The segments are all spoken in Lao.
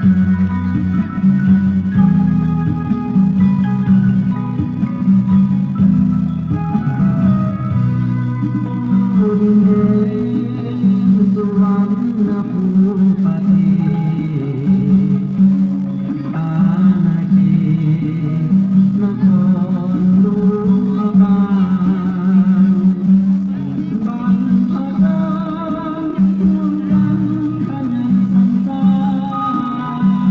ດິນແດນສຸວັນນະພູມປະເທດ ອານາເຂດນະຄອນຫຼວງພະບາງ ບັນພະຕານເມືອງການຂະຫຍາຍສັນຊານ.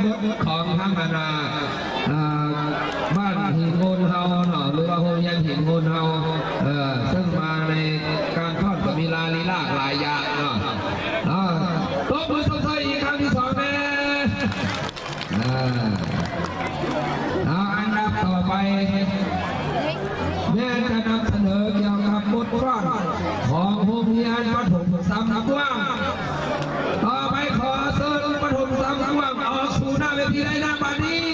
ບົດຂອງທາງຄະນະ ອ່າ ບ້ານຫີນໂງນເຮົາເນາະ ຫຼືວ່າໂຮງຮຽນຫີນໂງນເຮົາ ເອີ ເຊິ່ງມາໃນການຟ້ອນກໍມີລາລີລາຫຼາຍຢ່າງເນາະ ເອີ ຕົບມືຊົມເຊີຍອີກຄັ້ງທີສອງແດ່. ເອີ ເອົາ ອັນດັບຕໍ່ໄປ ແມ່ນຈະນຳສະເໜີກ່ຽວກັບບົດຟ້ອນຂອງໂຮງຮຽນປະຖົມຊຳກວາງ. ຕໍ່ໄປຂໍເຊີນປະຖົມຊຳກວາງອອກສູ່ໜ້າເວທີໄດ້ນະບັດນີ້.